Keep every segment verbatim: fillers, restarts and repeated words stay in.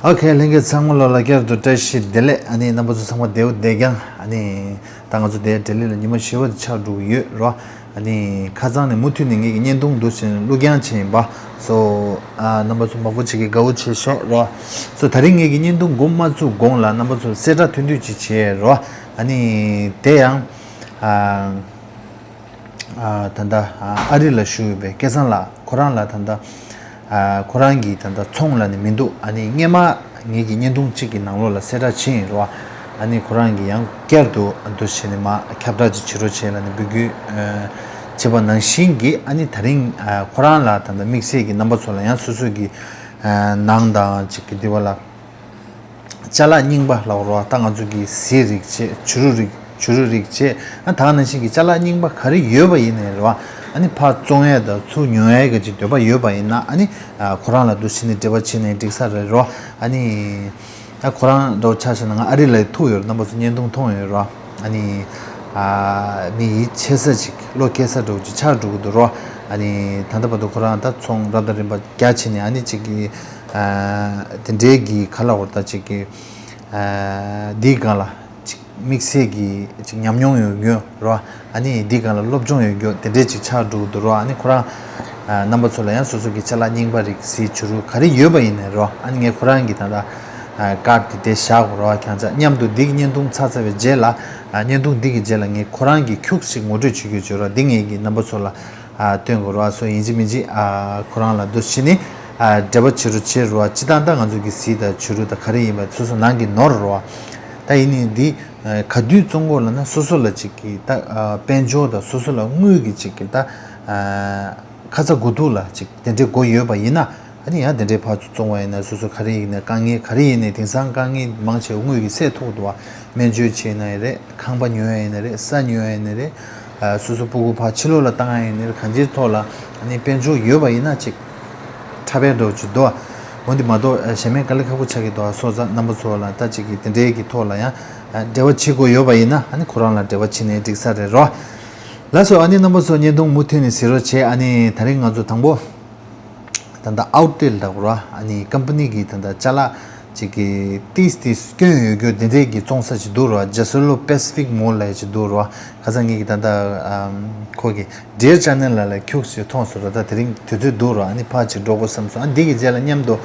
ཨོ་ཁེ། ལྷན་རྒྱས་ཚང་མ་ལོ་ལ་བསྐྱར་དུ་བཀྲ་ཤིས་བདེ་ལེགས། ཨ་ནི་རྣམ་པ་ཚོ་ཚང་མ་བདེ་པོ་བསྡད་ཀྱང་། ཨ་ནི་ད་ང་ཚོ་དེ་ལྡི་ལི་ལ་ཉི་མ་བཞི་པ་དེ་ཆགས་འགྲོ་གི་ཡོད་རོ། ཨ་ནི་ཁ་སང་ནས་མུ་མཐུད་ནས་ངེད་ཀྱི་བརྙན་ཐུང་འདུག་ཟེར་ནས་བླུག་རྐྱང་བྱས་ཡིན་པ། སོ། ཨ། རྣམ་པ་ཚོ་མང་པོ་ཅིག་གིས་དགའ་བོ་བྱས་ཤོག་རོ། སོ། ད་རིང་ངེད་ཀྱི་བརྙན་ཐུང་འགོ་མ་བཙུགས་གོང་ལ་རྣམ་པ་ཚོ་གསལ་བསྒྲགས་ཐུང་ཐུང་ཅིག་བྱས་རོ། ཨ་ནི་དེ་ཡང་། ཨ། ཨ། ད་ལྟ་ཨ་རི་ལ་བཞུགས་ཡོད་པའི་སྐལ་བཟང་ལགས། ཁོ་རང་ལ་ད་ལྟ་ཨ་ཁོ་རང་གི་ད་ལྟ་ཚོང་ལབ་ནས་མི་འདུག་ཨ་ནི་སྔས་མ་ངེད་ཀྱི་བརྙན་ཐུང་གཅིག་གི་ནང་ལོགས་ལ་གསལ་བསྒྲགས་བྱས་ཡིན་རོ། ཨ་ནི་ཁོ་རང་གིས་ཡང་བསྐྱར་དུ་འདུག་བྱས་ནས་མར་ཁྱབ་བསྒྲགས་ཅིག་བྱེད་རོགས་བྱེད་ལབ་ནས་འབོད་སྐུལ་ཨ་བྱས་པ་ནང་བཞིན་གྱི། ཨ་ནི་ད་རིང་ཨ་ཁོ་རང་ལ་ད་ལྟ་དམིགས་བསལ་གྱི་རྣམ་པ་ཚོ་ལ་ཡང་སོ་སོ་གི་ཨ་ནང་དང་ཅིག་གི་འདི་བ་ལ། ཅ་ལག་རྙིང་པ་ལབ་རོ། ད་ང་ཚོ་གི་གཟི་རིགས་བྱས། བྱུ་རུ་རིགས། བྱུ་རུ་རིགས་བྱས། ཨ་ད་ག་ནང་བཞིན་གྱི་ཅ་ལག་རྙིང་པ་ག་རེ་ཡོད་པ་ཡིན་ནའི་རོ། ཨ་ནི་ཕར་བཙོང་ཡས་དང་ཚུར་ཉོ་ཡས་གི་ཅིག་འདོད་པ་ཡོད་པ་ཡིན་ན། ཨ་ནི་ཨ་ཁོ་རང་ལ་འདུག་བྱས་ནས་འབྲེལ་བ་བྱས་ནས་འགྲིག་ས་རེད་རོ། ཨ་ནི་ཨ་ཁོ་རང་འདྲ་བོ་ཆ་བཞག་ན་ང་ཨ་རི་ལ་ཐུག་ཡོད་རེད། རྣམ་པ་ཚོ་བརྙན་ཐུང་མཐོང་ཡོད་རོ། ཨ་ནི་ཨ་མི་ཡིད་ཆེས་ས་ཅིག་བློ་འཁེལ་ས་འདྲ་བོ་ཅིག་ཆགས་འགྲོ་གི་འདུག་རོ། ཨ་ནི་ད་ལྟ་བར་དུ་ཁོ་རང་ད་ཚོང་རབ་དང་རིམ་པ་རྒྱག་བྱས་ནས། ཨ་ནི་ཅིག་གི་ཨ་དེ་འདྲའི་གི་ག་ལབ་དགོས་རེད། ད་ཅིག་གི་ཨ་འདིའི་སྒང་ལ་ཅིག་དམིགས་བསལ་གྱི་ཅིག་ཉམས་མྱོང་ཡོད་རྒྱུ་རོ། ཨ་ནི་འདིའི་སྒང་ལ་སློབ་སྦྱོང་ཡོད་རྒྱུ་དེ་འདྲའི་ཅིག་ཆགས་འགྲོ་གི་འདུག་རོ། ཨ་ནི་ཁོ་རང་ཨ་རྣམ་པ་ཚོ་ལ་ཡང་སོ་སོ་གི་ཅ་ལག་རྙིང་པ་རིགས། གཟི་བྱུ་རུ་ག་རེ་ཡོད་པ་ཡིན་ནའི་རོ། ཨ་ནི་ངས་ཁོ་རང་གི་ད་ལྟ་ཨ་ཀར་དེ་དེ་བཞག་གོ་རོ། ཁྱེད་ཚོ་མཉམ་དུ་འདི་གི་བརྙན་ཐུང་ཚར་ཚར་བའི་རྗེས་ལ། ཨ་བརྙན་ཐུང་འདི་གི་རྗེས་ལ་ངས་ཁོ་རང་གི་ཁྱུག་ཅིག་ངོ་སྤྲོད་བྱེད་རྒྱུ་བྱོས་རོ། འདི་ངས་ཀྱི་རྣམ་པ་ཚོ་ལ་ཨ་སྟོན་དགོས་རོ། ཨ་སོ་ཡིན་གཅིག་མིན་གཅིག་ཨ་ཁོ་རང་ལ་འདུག་བྱས་ནས་ཨ་འབྲེལ་བ་བྱེད་རོགས་བྱེད་རོ། སྤྱིར་བཏང་ད་ང་ཚོ་གི་གཟི་དང་བྱུ་རུ་དང་ག་རེ་ཡིན་པ་སོ་སོ་ནང་གི་ནོར་རོ། ད་ཡིན་ནའི་འདི་ཨ་ག་དུས་བཙོང་དགོས་ལབ་ན། སོ་སོ་ལ་ཅིག་གི་ད་ཨ་དཔལ་འབྱོར་དང་སོ་སོ་ལ་དངུལ་གྱི་ཅིག་གི་ད་ཨ་ཁ་ཚ་དགོས་གཏུགས་ལ་ཅིག་དེ་འདྲའི་སྒོ་ཡོད་པ་ཡིན་ན། ཨ་ནི་ཡང་དེ་འདྲའི་ཕར་ཚུར་བཙོང་བ་ཡིན་ན། སོ་སོ་ག་རེ་ཡིན་ནའི་དཀའ་ངལ། ག་རེ་ཡིན་ནའི་དེང་སང་དཀའ་ངལ་མང་ཆེ་བ་དངུལ་གྱིས་སེལ་ཐུབ་འདུག་བ། སྨན་བཅོས་བྱས་ན་ཡང་རེད། ཁང་པ་ཉོ་ཡ་ཡིན་ན་རེད། ས་ཉོ་ཡ་ཡིན་ན་རེད། ཨ་སོ་སོ་སྤུ་གུ་ཕར་ཕྱི་ལོགས་ལ་བཏང་ཡ་ཡིན་ན་རེད། གང་ཅིའི་ཐོག་ལ་ཨ་ནི་དཔལ་འབྱོར་ཡོད་པ་ཡིན་ན་ཅིག་འཁྲབ་པའི་འགྲོ་ཅིག་འདུག་འོན་ཏེ་མ་གཏོགས་ཨ་གཞན་མའི་དཀའ་ལས་ཁག་པོ་ཆགས་ཀྱི་འདུག་ཨ་སོ་ཙ་རྣམ་པ་ཚོ་ལ་ད་ཅིག་གི་དེ་འདྲའི་གི་ཐོག་ལ་ཡང་ཨ་འབྲེལ་བ་བྱེད་དགོས་ཡོད་པ་ཡིན་ན། ཨ་ནི་ཁོ་རང་ལ་འབྲེལ་བ་བྱེད་ནའི་འགྲིག་ས་རེད་རོ། ལགས་སོ། ཨ་ནི་རྣམ་པ་ཚོ་བརྙན་ཐུང་མུ་མཐུད་ནས་གཟིགས་རོགས་བྱེད། ཨ་ནི་ད་རིང་ང་ཚོ་དང་པོ་ད་ལྟ་ཨའུ་ཊི་ལེཊ་ལབ་རོ། ཨ་ནི་ཀམ་པ་ནི་གི་ད་ལྟ་ཅ་ལག་ཅིག་གི་ཏིས་ཏིས་སྐྱོན་ཡོད་རྒྱུ་དེ་འདྲའི་གི་བཙོང་ས་ཅིག་འདུག་རོ། ཇ་སི་ལོ་པེ་སི་ཕིག་མོལ་ལབ་ཡ་ཅིག་འདུག་རོ། ཁ་སང་ངེད་ཀྱི་ད་ལྟ་ཨམ་ཁོ་གི་ཌི་ཡར་ཅེ་ནལ་ལ་ལ་ཁྱུག་ཅིག་མཐོང་སོང་རོ། ད་དེ་རིང་དུས་ཚོད་འདུག་རོ། ཨ་ནི་ཕར་ཅིག་འགྲོ་དགོས་བསམ་སོང་། ཨ་འདི་གི་རྗེས་ལ་མཉམ་དུ་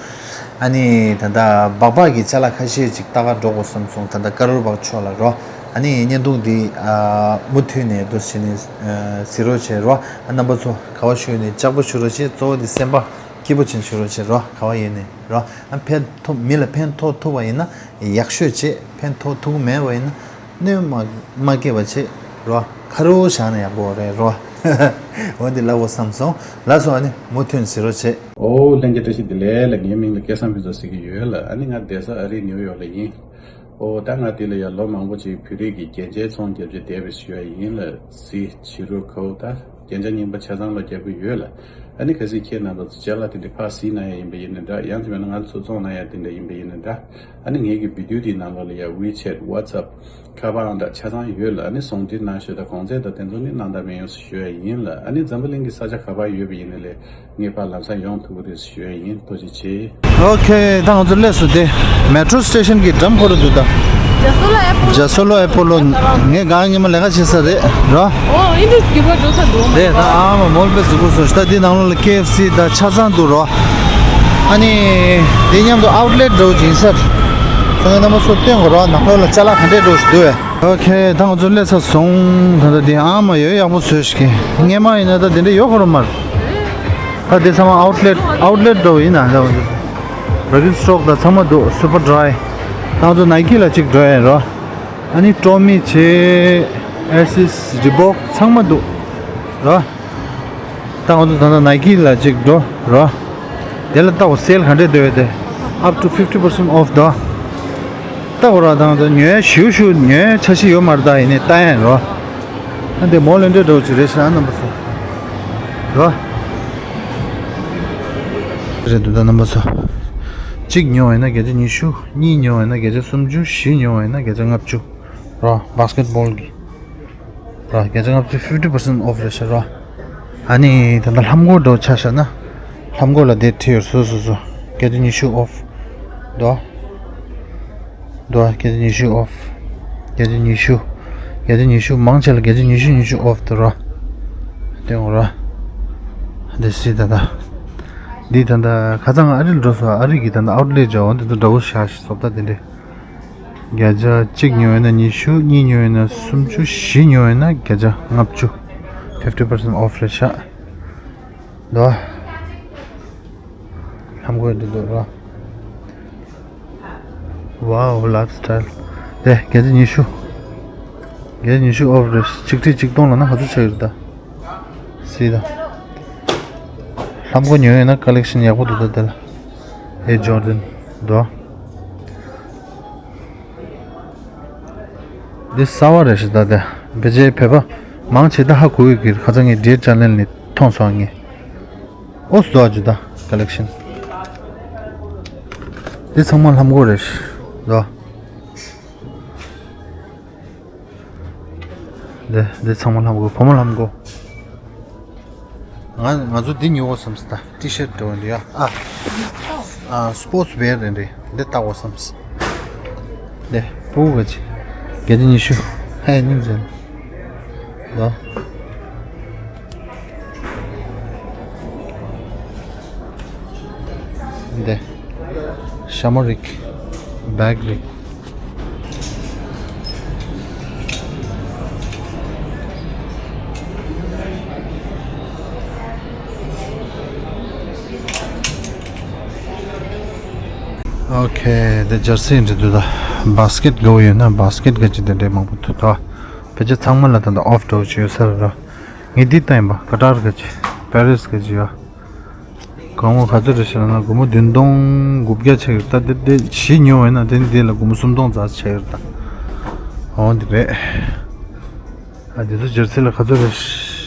ཨ་ནི་ད་ལྟ་སྦག་སྦག་གི་ཅ་ལག་ཁ་ཤས་ཅིག་ལྟ་ག་འགྲོ་དགོས་བསམ་སོང་། ད་ལྟ་ཀ་རོར་སྦག་ཕྱོགས་ལ་རོ། ཨ་ནི་བརྙན་ཐུང་འདི་ཨ་མུ་མཐུད་ནས་འདུག་བྱས་ནས་ཨ་གཟིགས་རོགས་བྱེད་རོ། ཨ་རྣམ་པ་ཚོ་ག་པར་བཞུགས་ནས་ལྕགས་པོ་ཞུ་རོགས་བྱེད། གཙོ་བོ་འདི་སེམས་པ་སྐྱིད་པོ་ཅན་ཞུ་རོགས་བྱེད་རོ། ག་པར་ཡོད་ནས་རོ། ཨ་ཕན་ཐོགས། མི་ལ་ཕན་ཐོགས་ཐུབ་པ་ཡིན་ན་ཡག་ཤོས་བྱེད། ཕན་ཐོགས་ཐུབ་མེད་པ་ཡིན་ན་གནོད་མ་མ་སྐྱེལ་བ་བྱེད་རོ། ཁ་རོག་བཞག་ན་ཡག་པོ་རེད་རོ། འོ་འདི་ལབ་དགོས་བསམ་སོང་། ལགས་སོ། ཨ་ནི་མུ་མཐུད་ནས་གཟིགས་རོགས་བྱེད། ཨོ་ལྷན་རྒྱས་བཀྲ་ཤིས་བདེ་ལེགས་ལ། ངའི་མིང་ལ་སྐལ་བཟང་ཕུན་ཚོགས་ཟེར་གྱི་ཡོད་ལ། ཨ་ནི་ང་བསྡད་ས་ཨ་རིའི་ནིའུ་ཡོག་ལ་ཡིན། ཨོ་ད་ང་དེ་ལ་ཡ་ལོ་མང་པོ་ཅིག་བོད་རིགས་ཀྱི་རྒྱན་ཆའི་ཚོང་རྒྱབ་བྱས་བསྡད་པའི་ཞུ་ཡ་ཡིན་ལ། གཟི་བྱུ་རུ་གའུ་ད་རྒྱན་ཆ་རྙིང་པ་ཆ་ཚང་ལ་རྒྱབ་ཀྱི་ཡོད་ལ། ཨ་ནི་གལ་སྲིད་ཁྱེད་རྣམ་པ་ཚོ་ཅ་ལག་དེ་འདྲ་ཕར་གཟིགས་གནང་ཡ་ཡིན་པ་ཡིན་ན་འདྲ། ཡང་དེ་མིན་ན་ང་ཚོ་བཙོང་གནང་ཡ་དེ་འདྲ་ཡིན་པ་ཡིན་ན་འདྲ། ཨ་ནི་ངེད་ཀྱི་བི་ཌི་ཡོ་དེའི་ནང་ལོགས་ལ་ཡ་ཝི་ཆེ་ཊི། ཝ་ཊི་སི་ཨེབ། ཁ་པར་ཨང་གྲངས་ཆ་ཚང་ཡོད་ལ། ཨ་ནི་ཟུང་འབྲེལ་གནང་ཞུ་དང་གོང་ཚད་དང་དེ་ཚོ་ནི་གནང་དང་མི་ཡོང་ཞུ་ཡ་ཡིན་ལ། ཨ་ནི་འཛམ་བུ་གླིང་གི་ས་ཆ་ག་པར་ཡོད་པ་ཡིན་ན་ལས་ངེད་ཕར་ལམ་སང་ཡོང་ཐུབ་ཀྱི་རེད་ཞུ་ཡ་ཡིན། ཐུགས་རྗེ་ཆེ། ཨོ་ཁེ། ད་ང་ཚོ་སླེབས་སོང་། དེ་མེ་ཊོ་སི་ཊེ་ཤན་གྱི་འགྲམ་ཁོ་ར་འདུག་ད། ཇ་སོ་ལོ་ཨེ་པོ་ལོ། ཇ་སོ་ལོ་ཨེ་པོ་ལོ། ངས་གང་ཉི་མ་ལས་ཀ་བྱེད་ས་རེད་རོ། ཨོ་ཨིན་ཌི་སི་གི་བ་འགྲོ་ས་འགྲོ་མ་དེ་ད་ཨ་མ་མོལ་པའི་གཟུགས་པོ་སོང་། ད་འདི་ནང་ལོགས་ལ་ཀེ་ཨེཕ་སི་ད་ཆ་ཚང་འདུག་རོ། ཨ་ནི་འདི་མཉམ་དུ་ཨའུ་ཊི་ལེཊ་འདྲ་བོ་ཅིག་ཡིན་ས་རེད། ཁྱེད་རྣམ་པ་ཚོར་སྟོན་དགོས་རོ། ནང་ལོགས་ལ་ཅ་ལག་ག་འདྲས་འདྲ་བོ་ཞིག་འདུག་བས། ཨོ་ཁེ། ད་ང་ཚོ་སླེབས་ཚར་སོང་། ད་ལྟ་འདི་ཨ་མ་ཡོད་ཡག་པོ་བཟོས་ཤིག་སྔས་མ་ཡིན་ན་ད་དེ་འདྲ་ཡོད་ཁོ་ར་མ་རེད། ད་དེ་ཚང་མ་ཨའུ་ཊི་ལེཊ། ཨའུ་ཊི་ལེཊ་འདྲ་བོ་ཡིན་ན། ད་ང་ཚོ་རོ་ཀིན་སི་ཊོག་དང་ཚང་མ་འདུག་སུ་པར་ཌི་རའི། ད་ང་ཚོ་ནའི་ཀི་ལ་གཅིག་འགྲོ་ཡ་ཡིན་རོ། ཨ་ནི་ཊོ་མི་བྱས། ཨེ་སི་སི། རི་བོག་ཚང་མ་འདུག་རོ། ད་ང་ཚོ་ད་ལྟ་ནའི་ཀི་ལ་གཅིག་འགྲོ་རོ། དེ་ལ་ལྟ་འོ། སེལ་ག་འདྲས་འདུག་ཡོད་དེ། up to fifty percent off འདུག་ལྟ་འོ་ར། ད་ང་ཚོ་ཉོ་ཡ་ཞུ་ཞུ་ཉོ་ཡ་འཆར་གཞི་ཡོད་མ་རེད། ད་ཡིན་ནའི་ལྟ་ཡ་ཡིན་རོ། ཨ་འདི་མོ་ལེན་འདྲས་འདྲ་བོ་ཅིག་རེད་ཤག་རྣམ་པ་ཚོ་རོ། རེད་འདུག་ད་རྣམ་པ་ཚོ། གཅིག་ཉོ་བ་ཡིན་ན་བརྒྱ་ཆ་ཉི་ཤུ། གཉིས་ཉོ་བ་ཡིན་ན་བརྒྱ་ཆ་སུམ་ཅུ། བཞི་ཉོ་བ་ཡིན་ན་བརྒྱ་ཆ་ལྔ་བཅུ་རོ། བྷ་སི་ཀེ་ཊི་བྷོལ་གྱི་རོ། བརྒྱ་ཆ་ལྔ་བཅུ། fifty percent off རེད་ཤག་རོ། ཨ་ནི་ད་ལྟ་ལྷམ་གོག་འདྲ་བོ་ཆ་བཞག་ན། ལྷམ་གོག་ལ་དེ་བྲིས་ཡོད། སོ་སོ་སོ། བརྒྱ་ཆ་ཉི་ཤུ་off། དོ། དོ། བརྒྱ་ཆ་ཉི་ཤུ་ཨོཕ། བརྒྱ་ཆ་ཉི་ཤུ། བརྒྱ་ཆ་ཉི་ཤུ། མང་ཆེ་ལ་བརྒྱ་ཆ་ཉི་ཤུ་ཉི་ཤུ་ཨོཕ་དུ་རོ། སྟོན་རོ། འདི་སི་ད་ད། འདི་ད་ད་ཁ་ཚང་ཨ་རི་ལ་འགྲོ་སོང་། ཨ་རི་གི་ད་ད་ཨའུ་ཊི་ལེ་ཇོ་འདི་ཚོ་འདྲ་བོ་ཤ་ཤི་སོབ་ད་དེ་འདྲས། བརྒྱ་ཆ་གཅིག་ཉོས་ན་ཉི་ཤུ། གཉིས་ཉོས་ན་སུམ་ཅུ། བཞི་ཉོས་ན་བརྒྱ་ཆ་ལྔ་བཅུ། fifty percent off རེད་ཤག་དོ། ལྷམ་གོས་འདི་འདུག་ར། Wow, lifestyle. དེ་བརྒྱ་ཆ་ཉི་ཤུ། བརྒྱ་ཆ་ཉི་ཤུ་ཨོཕ་རེད། ཆིག་ཁྲི་ཆིག་སྟོང་ལ་ན་ག་ཚོད་ཆགས་ཡོད་ད། སི་ད། ལྷམ་གོས་ཉོས་ཡོད་ན་ཀ་ལེག་ཤན་ཡག་པོ་འདུག་ད་དེ་ལ། ཨེ་ཇོར་ཌན་དོ། འདི་གསར་བ་རེད་ཤག་ད་དེ། ཕལ་ཆེར་བོད་པ་མང་ཆེ་ད་ཧ་གོ་ཡོད་ཀྱི་ཁ་ཚང་ངའི་འདྲིའི་ཅ་ནལ་ནས་མཐོང་སོང་ངས། ཨོ་སི་དོ་ཨ་ཇུ་ད་ཀ་ལེག་ཤན། འདི་ཚང་མ་ལྷམ་གོས་རེད་ཤག་དོ། འདི་འདི་ཚང་མ་ལྷམ་གོས། བུ་མོ་ལྷམ་གོས། ང་ང་ཚོ་འདི་ཉོ་དགོས་བསམ་སོང་ད། ཊི་ཤར་འདྲ་བོ་འདི་ཡ། ཨ། ཨ། སི་པོར་ཊི་སི་ཝེར་རེད་རེད། འདི་ལྟ་དགོས་བསམ་སོང་། འདི་སྤུ་གུ་ག་ཅི། བརྒྱ་ཆ་ཉི་ཤུ། ཧེ་སྙིང་རྗེ། ལོ། འདི། ཤ་མོ་རིགས། བེག་རིགས། ཨོ་ཁེ། འདི་ཇར་སི་འདྲ་འདུག་ད། བཱ་སི་ཀེཊ་དགའ་བོ་ཡོད་ན་བཱ་སི་ཀེཊ་ག་ཅི་དེ་འདྲའི་མང་པོ་འདུག་ད། ཕལ་ཆེར་ཚང་མ་ལ་ད་ལྟ་ཨོཕ་འདྲ་བོ་ཅིག་ཡོད་ས་རེད་ར། ངས་འདི་ལྟ་ཡིན་པ། ཀ་ཏར་ག་ཅི། པེ་རིས་ག་ཅི་ཡོད། སྒོར་མོ་ག་ཚོད་རེད་ཟེར་ན་སྒོར་མོ་བདུན་སྟོང་དགུ་བརྒྱ་ཆགས་ཡོད། ད་དེ་དེ་བཞི་ཉོ་བས་ན་དེ་ནི་དེ་ལ་སྒོར་མོ་སུམ་སྟོང་ཙམ་ཆགས་ཡོད་ད། འོ་འདི་རེད། ཨ་དེ་ཚོ་ཇར་སི་ལ་ག་ཚོད་རེད།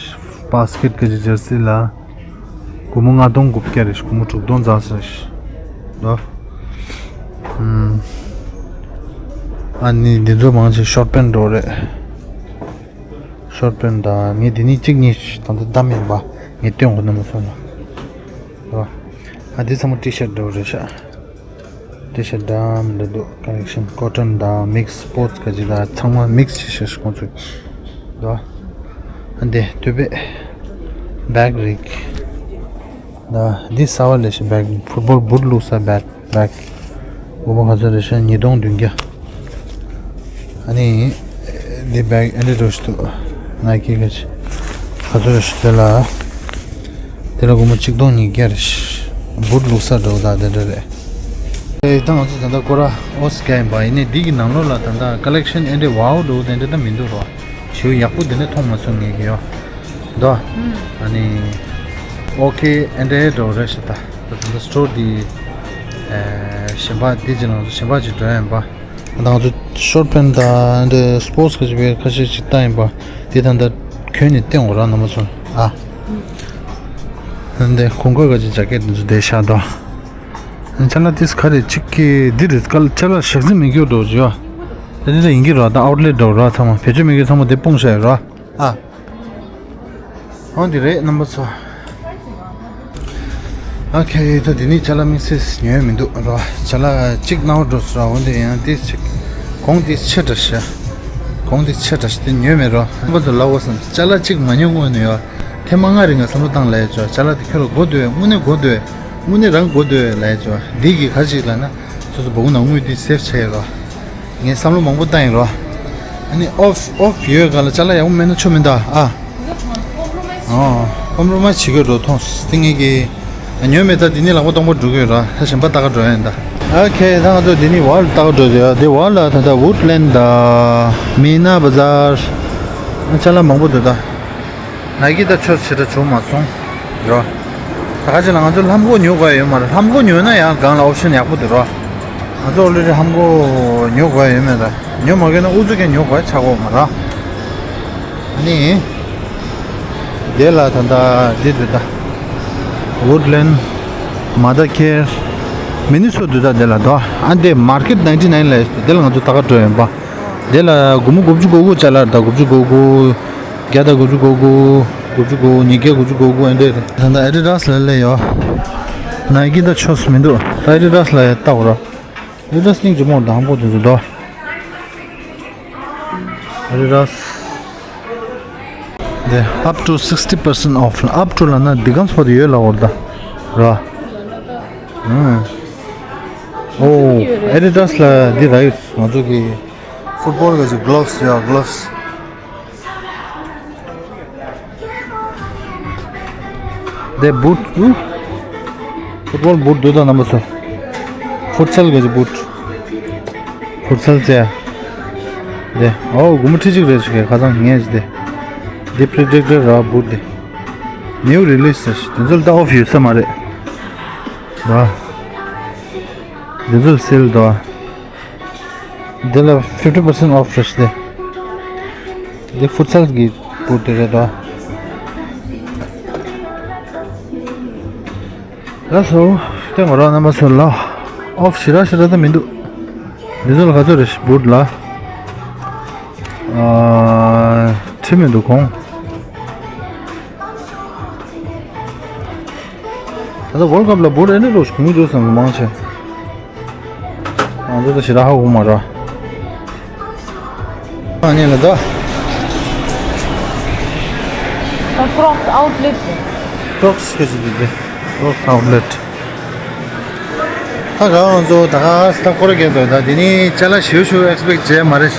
བཱ་སི་ཀེཊ་ག་ཅི་ཇར་སི་ལ། སྒོར་མོ་ལྔ་སྟོང་དགུ་བརྒྱ་རེད། སྒོར་མོ་དྲུག་སྟོང་ཙམ་རེད། ལོ། ཨམ། ཨ་ནི་འདི་ཚོ་མང་ཆེ་ཤོར་ཊི་པེན་འདྲ་བོ་རེད། ཤོར་ཊི་པེན་དང་། ངས་འདི་ནས་གཅིག་གཉིས་ད་ལྟ་བདམས་ཡིན་པ། ངས་སྟོན་དགོས་ན་མ་སོང་ལ། རེད་བ། ཨ་འདི་ཚང་མ་ཊི་ཤར་འདྲ་བོ་རེད་ཤག་ཊི་ཤར་འདྲ་མི་འདྲ་འདུག་ཀ་ལེག་ཤན། ཀོ་ཊོན་དང་མིག་སི། སི་པོར་ཊི་སི་ག་ཅི་དང་ཚང་མ་མིག་སི་བྱས་ཤག་ཁོང་ཚོས། རེད་བ། ཨ་འདི་དུད་པའི་བེག་རིགས། ད་འདི་གསར་བ་ལས་ཤིག་བེག། ཕུཊ་བོལ་བུཊ་བླུགས་ས་བེག། བེག། སྒོར་མོ་ག་ཚོད་རེད་ཤག་ཉིས་སྟོང་བདུན་བརྒྱ། ཨ་ནི་འདི་བེག་ཨེ་འདྲ་འདྲ་ཞིག་འདུག་ནའི་ཀི་ག་ཅི། ག་ཚོད་རེད་ཤག་དེ་ལ། དེ་ལ་སྒོར་མོ་ཆིག་སྟོང་ཉིས་བརྒྱ་རེད་ཤག་བུཊ་བླུགས་ས་འདྲ་བོ་དང་དེ་འདྲ་རེད། ཨེ་ད་ང་ཚོ་ད་ལྟ་སྐོར་ར་ཨོ་སི་ཀ་ཡིན་པ་ཡིན་ནའི་འདི་གི་ནང་ལོགས་ལ་ད་ལྟ་ཀ་ལེག་ཤན་ཨེ་འདྲ་ཝའོ་འདྲ་བོ་དེ་འདྲ་ད་མི་འདུག་རོ། ཞེ་པོ་ཡག་པོ་དེ་འདྲ་མཐོང་མ་སོང་ངས་ཀྱི་ཡོ། དོ། ཨ་ནི། ཨོ་ཁེ། ཨེ་འདྲ་འདྲ་བོ་རེད་ཤག་ད། ད་ལྟ་སི་ཊོར་འདི། ཨེ། གཞན་པ་འདི་ཅི་ལ་ང་ཚོ་གཞན་པ་ཅིག་འགྲོ་ཡ་ཡིན་པ། ད་ང་ཚོ་ཤོར་ཊི་པེན་དང་འདི་སི་པོར་ཊི་སི་ག་ཅི་བས་ཁ་ཤས་ཅིག་བལྟ་ཡིན་པ། འདི་ད་ལྟ་གྱོན་ནས་བསྟན་འོ་ར་ན་མ་སོང་ཨ། འདི་གོང་གོས་ག་ཅི་ཇེ་ཀེཊ་འདི་ཚོ་བསྡད་ཤག་དོ། ཅ་ལག་དེ་ག་རེ་གཅིག་གི་འདི་རེད། ཀ་ལ་ཅ་ལག་ཞག་རྩི་མི་འགྱུར་འགྲོ་བྱས་ཡོ། དེ་འདྲ་ཡིན་གྱི་རོ། ད་ཨའུ་ཊི་ལེཊ་འགྲོ་རོ། ཚང་མ་བེད་སྤྱོད་མི་འགྱུར། ཚང་མ་དེ་སྤུངས་བཞག་ཡོད་རོ། ཨ། འོ་འདི་རེད་རྣམ་པ་ཚོ། ཨོ་ཁེ། ད་འདི་ནས་ཅ་ལག་དམིགས་བསལ་ཉོས་མི་འདུག་རོ། ཅ་ལག་གཅིག་སྣང་བ་འགྲོ་སོང་ར། འོ་འདི་ཡང་དེ་ཅིག་གོང་དེ་ཆེ་དྲགས་ཤག་གོང་དེ་ཆེ་དྲགས་ཤག་དེ་ཉོས་མེད་རོ། རྣམ་པ་ཚོ་ལབ་དགོས་བསམ། ཅ་ལག་གཅིག་མ་ཉོ་སྔོན་ནས་ཡོ། ཐེངས་མ་ལྔ་རིང་ང་བསམ་བློ་བཏང་ལབ་ཡ་ཅོ། ཅ་ལག་དེ་ཁྱོད་ལ་དགོས་འདུག་དངོས་གནས་དགོས་འདུག་དངོས་གནས་རང་དགོས་འདུག་ལབ་ཡ་ཅོ། འདི་གི་ག་ཅིག་ལབ་ན། སོ་སོ་སྦ་ཁུག་ནང་དངུལ་འདི་སེབ་བྱས་ཡོད་རོ། ངས་བསམ་བློ་མང་པོ་བཏང་ཡིན་རོ། ཨ་ནི་ཨོཕ་ཨོཕ་ཡོད་ག་ལ་ཅ་ལག་ཡག་པོ་མེད་ན་ཆོ་མི་འདུག་ཨ། ཨོ། ཀོམ་པྲོ་མའི་སི་བྱེད་དགོས་འགྲོ་མཐོང་། དེ་ངེད་ཀྱི་ཉོས་མེད། ད་འདི་ནས་ལག་པ་སྟོང་པ་འགྲོ་གི་ཡོད་ར། ད་གཞན་པ་ལྟ་ག་འགྲོ་ཡ་ཡིན་ད། ཨོ་ཁེ། ད་ང་ཚོ་འདི་ནས་ཝོལ་ལ་ལྟ་ག་འགྲོ་ཡོད། འདི་ཝོལ་ལ་ད་ལྟ་ཝུཌ་ལེན་དང་མི་ན་བ་ཛར། ཅ་ལག་མང་པོ་འདུག་ད། ནའི་ཀི་ད་ཆོས་ཆེ་དྲགས་བྱུང་མ་སོང་། རོ། ད་ག་ཅི་ལ་ང་ཚོ་ལྷམ་གོག་ཉོ་དགོས་ཡོད་མ་རེད། ལྷམ་གོག་ཉོས་ན་ཡང་སྒང་ལ་ཨོབ་ཤན་ཡག་པོ་འདུག་རོ། ང་ཚོ་ཨོ་ལེ་རེ་ལྷམ་གོག་ཉོ་དགོས་ཡོད་མེད་ད། ཉོ་མ་དགོས་ན་ཨུ་ཚུགས་ཀྱང་ཉོ་དགོས་ཆགས་གོ་མ་ར། ཨ་ནི། དེ་ལ་ད་ལྟ་འདི་འདུག་ད། ཝུཌ་ལེན། མ་ད་ཁེར། མི་ནི་སོ་འདུག་ད་དེ་ལ་དོ། ཨ་འདི་མར་ཀེཊ་ནའིན་ཊི་ནའིན་ལ་དེ་ལ་ང་ཚོ་ད་ག་འགྲོ་ཡོད་པ། དེ་ལ་སྒོར་མོ་དགུ་བཅུ་གོ་དགུ་ཅ་ལག་རེད་ད། དགུ་བཅུ་གོ་དགུ། བརྒྱ་དང་དགུ་བཅུ་གོ་དགུ། དགུ་བཅུ་གོ་དགུ། ཉིས་བརྒྱ་དགུ་བཅུ་གོ་དགུ་ཨེ་འདྲས་རེད། ད་ལྟ་ཨེ་ཌི་ཌཱས་ལ་སླེབས་ཡོད། ནའི་ཀི་ད་ཆོས་མི་འདུག་ད་ཨེ་ཌི་ཌཱས་ལ་ཡ་ལྟ་འོ་ར། Adidas སྙིང་རྗེ་མོ་དང་པོ་དེ་ཚོ་དོ། Adidas. དེ་up to sixty percent off. Up to ལབ་ན་འདི་གམ་སྤོ་དེ་ཡོད་ལ་འོར་ད་ར། ཨོ། Adidas ལ་འདི་ར་ཡོད། ང་ཚོ་གི་football གི་gloves ཡོད། Gloves. དེ་boot. Football boot འདུག་ད་རྣམ་པ་ཚོ། Futsal གི་boot. Futsal ཟེར། དེ་ཨོ་དགུ་མོ་ཁྲི་གཅིག་རེད་ཞིག་གི་ཁ་སང་ངས་ཞིག་དེ། འདི་predictor ར་boot དེ། New release ཟེར་ཞིག་དེ་ཚོ་ལ་ད་off ཡོད་ས་མ་རེད། ར། དེ་ཚོ་sale དོ། འདི་ལ་fifty percent off རེད་ཤག་དེ། འདི་Futsal གི་boot དེ་རེད་དོ། ལགས་སོ། དེ་ང་རང་རྣམ་པ་ཚོ་ལ་off ཞེ་དྲག་ཞེ་དྲག་ད་མི་འདུག་འདི་ཚོ་ལ་ག་ཚོད་རེད་boot ལ། ཨ། ཁྲི་མི་འདུག་གོང་། ད་ལྟ་World Cup ལ་boot ཨེ་འདྲ་རོགས་གོང་འཇོག་བསམ་མང་ཆེ། ང་ཚོ་ད་ཞེ་དྲག་ཧ་གོ་མ་ར། ཨ་ནི་ལ་ད། Crocs outlet. Crocs ག་ཅི་འདུག་དེ། Crocs outlet. ད་ག་ང་ཚོ་ད་ག་ས་ཁོ་ར་གས་དོ་ད་དེ་ནི་ཅ་ལག་ཞེ་པོ་ཞེ་པོ་expect བྱས་མ་རེད།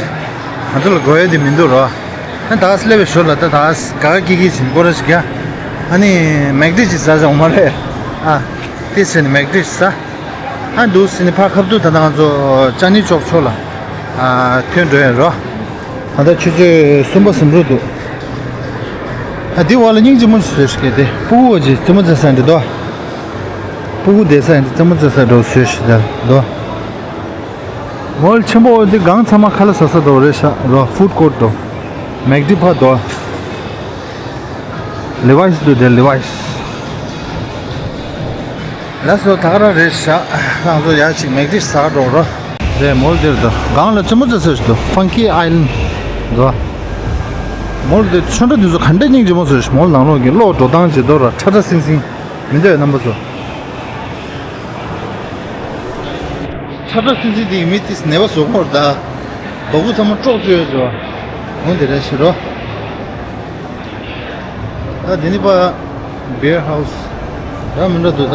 ང་ཚོ་ལ་དགོས་ཡ་དེ་མི་འདུག་རོ། ཨ་ད་ག་སླེབས་པའི་ཞོར་ལ་ད་ད་ག་ག་གི་གི་ཞིམ་ཁོ་ར་ཞིག་ཡ། ཨ་ནི་McD ཅིག་ཟ་བྱུང་མ་རེད། ཨ་དེ་ཟེར་ནས་McD ཟ། ཨ་འདུག་ཟེར་ནས་ཕར་ཁ་ཐུག་ད་ལྟ་ང་ཚོ་ཅ་ནི་ཅོག་ཕྱོགས་ལ་ཨ་ཐོན་འགྲོ་ཡ་རོ། ད་ལྟ་ཆུ་ཚོད་གསུམ་པ་ཟིན་འགྲོ་འདུག་ཨ་འདི་བ་ལ་སྙིང་རྗེ་མོ་ཞིག་བཟོས་ཤིག་གས་དེ་སྤུ་གུ་བ་ཅིག་རྩེད་མོ་རྩེ་ས་འདི་དོ། སྤུ་གུ་བསྡད་ས་འདི་རྩེད་མོ་རྩེ་ས་འགྲོ་བཟོས་ཤིག་དེ་དོ། མོལ་ཆེན་པོ་འོ་འདི་སྒང་ཚང་མ་ཁ་ལག་ཟ་ས་དོ་རེད་ཤག་རོ། Food court དོ། McD ཕ་དོ། Levi's འདུག་དེ་Levi's། ལགས་སོ་ད་ག་རང་རེད་ཤག་ང་ཚོ་ཡར་ཅིག་McD ཟ་འགྲོ་རོ། རེད་མོལ་འདིར་དོ། སྒང་ལ་རྩེད་མོ་རྩེ་ས་ཞིག་འདུག Funky Island དོ། མོལ་འདི་ཆོས་འདྲ་འདི་ཚོ་ག་འདྲ་སྙིང་རྗེ་མོ་བཟོས་ཤག་མོལ་ནང་ལོགས་ཀྱི་གློག་འགྲོ་སྟངས་བྱེད་དོ་ར་ཁྲ་ཁྲ་སིང་སིང་། མི་འདོད་རྣམ་པ་ཚོ། ཁྲ་ཁྲ་སིང་སིང་དེ་ཡིན་མི་དེ་ནད་པ་བཟོ་གོ་ར་ད། སྦ་ཁུག་ཚང་མ་དཀྲོག་བཅུག་ཡོད་ཟེར་བ། འོ་དེ་རེད་ཤི་རོ། ད་དེ་ནི་པ། Beer House ད་མི་འདྲ་འདུག་ད།